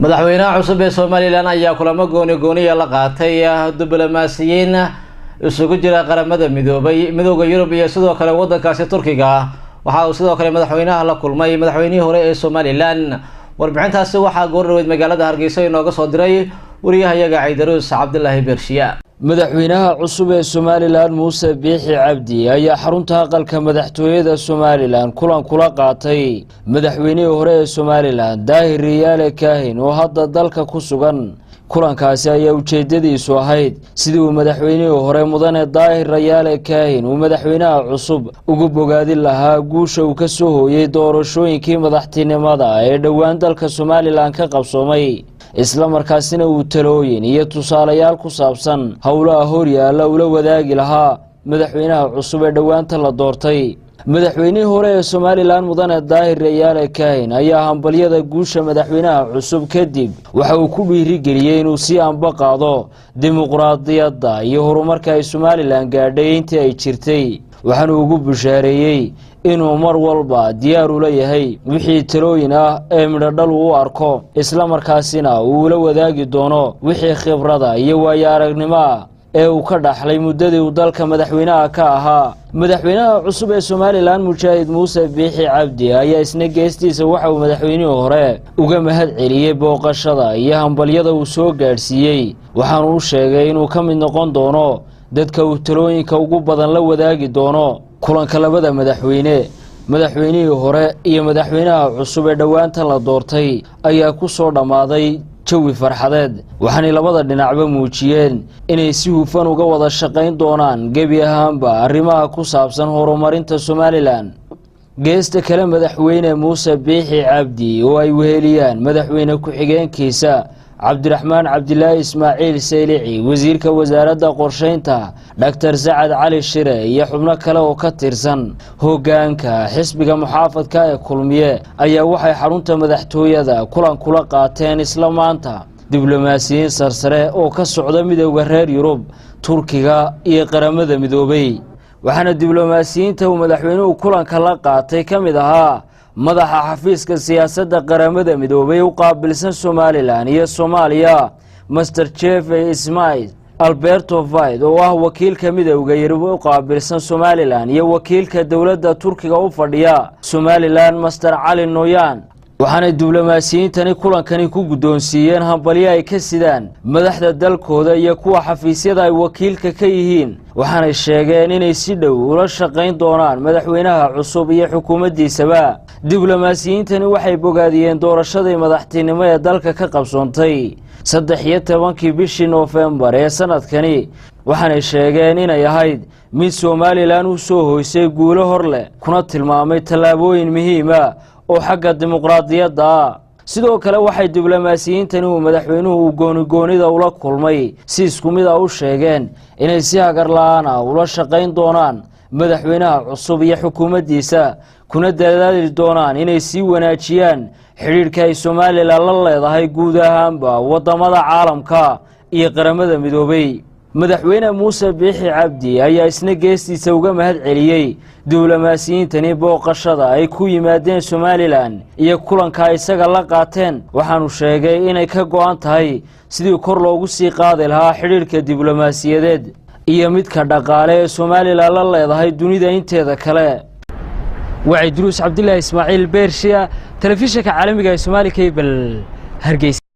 Madaxweynaha cusub ee Somaliland ayaa kulamo gooni gooniya la qaatay diblomaasiyiin isugu jira Qaramada Midoobay, Midowda Yurub iyo sidoo kale wadankaasi Turkiga. Waxa uu sidoo kale madaxweynaha la kulmay madaxweynihii hore ee Somaliland. Warbixintaasi waxaa goordhaweyd magaalada Hargeysa inooga soo diray wariyahayaga Caydaruus Cabdilaahi Beershiya. Madaxweynaha cusub ee Somaliland, Muuse Biixi Cabdi, ayaa xarunta aqalka madaxtooyada Somaliland kulan kula qaatay madaxweynihii hore ee Somaliland, Daahir Riyaale Kaahin, oo hadda dalka ku sugan. Kulankaasi ayaa ujeedadiisu ahayd sidii uu madaxweynihii hore, Mudane Daahir Rayaale Kaahin, uu madaxweynaha cusub ugu bogaadin lahaa guusha uu ka soo hooyey doorashooyinkii madaxtinimada ee dhowaan dalka Somaliland ka qabsoomay, isla markaasina uu talooyin iyo tusaalayaal ku saabsan howlaha horyaalla ula wadaagi lahaa madaxweynaha cusub ee dhowaanta la doortay. Madaxweynihii hore ee Somaliland, Mudane Daahir Rayaale Kaahin, ayaa hambalyada guusha madaxweynaha cusub kadib waxa uu ku dhiirigeliyey inuu sii anba qaado dimuqraadiyadda iyo horumarka ay Somaliland gaadhay intii ay jirtay, waxaana ugu bushaareeyey inuu mar walba diyaar ula yahay wixii talooyin ah ee midhodhal uu u arko, isla markaasina uu ula wadaagi doono wixii khibrada iyo waayo aragnimo ah ee uu ka dhaxlay muddadii uu dalka madaxweynaha ka ahaa. Madaxweynaha cusub ee Somaliland, Mujaahid Muuse Biixi Cabdi, ayaa isna geestiisa waxa uu madaxweynihii hore uga mahad celiyey booqashada iyo hambalyada uu soo gaadhsiiyey, waxaanu u sheegay inuu ka mid noqon doono dadka uu talooyinka ugu badan la wadaagi doono. Kulanka labada madaxweyne, madaxweynihii hore iyo madaxweynaha cusub ee dhowaanta la doortay, ayaa ku soo dhammaaday jawi farxadeed, waxaanay labada dhinacba muujiyeen inay si hufan uga wada shaqayn doonaan gebi ahaanba arrimaha ku saabsan horumarinta Somaliland. Geesta kale, Madaxweyne Muuse Biixi Cabdi oo ay weheliyaan madaxweyne ku-xigeenkiisa Cabdiraxmaan Cabdilaahi Ismaaciil Saylici, wasiirka wasaaradda qorsheynta Dhaktar Sacad Cali Shire iyo xubno kale oo ka tirsan hoggaanka xisbiga muxaafadka ee Kulmiye, ayaa waxay xarunta madaxtooyada kulan kula qaateen isla maanta diblomaasiyiin sarsare oo ka socda Midowda reer Yurub, Turkiga iyo Qaramada Midoobay. Waxaana diblomaasiyiinta uu madaxweynuhu kulanka la qaatay ka mid ahaa madaxa xafiiska siyaasadda Qaramada Midoobay u qaabilsan Somaliland iyo Soomaaliya, Master Jeffrey Smith Alberto Vaid, oo ah wakiilka Midowda Yurub u qaabilsan Somaliland, iyo wakiilka dowladda Turkiga u fadhiya Somaliland, Master Cali Noyan. Waxaanay diblomaasiyiintani kulankani ku guddoonsiiyeen hambalyo ay ka sidaan madaxda dalkooda iyo kuwa xafiisyada ay wakiilka ka yihiin, waxaanay sheegeen inay si dhow ula shaqayn doonaan madaxweynaha cusub iyo xukuumaddiisaba. Diblomaasiyiintani waxay bogaadiyeen doorashadii madaxtinimo ee dalka ka qabsoontay 13-kii bishii Noofembar ee sanadkani, waxaanay sheegeen inay ahayd mid Somaliland u soo hoysay guulo hor leh, kuna tilmaamay tallaabooyin muhiima oo xagga dimuqraadiyadda ah. Sidoo kale waxay diblomaasiyiintani uu madaxweynuhu uu goonigoonida ula kulmay si isku mid a u sheegeen inay si hagar la-aan ah ula shaqayn doonaan madaxweynaha cusub iyo xukuumaddiisa, kuna dadaali doonaan inay sii wanaajiyaan xidhiidhka ay Somaliland la leedahay guud ahaanba waddamada caalamka iyo Qaramada Midoobay. Madaxweyne Muuse Biixi Cabdi ayaa isna geestiisa uga mahad celiyey diblomaasiyiintani booqashada ay ku yimaadeen Somaliland iyo kulanka isaga la qaateen, waxaanu sheegay inay ka go-an tahay sidii kor loogu sii qaadi lahaa xidhiidhka diblomaasiyadeed iyo midka dhaqaale ee Somaliland la leedahay dunida inteeda kale. Wacyi Duruus Cabdilaahi Ismaaciil Beershiya, telefishinka caalamiga ee Somaali Cable, Hargeysa.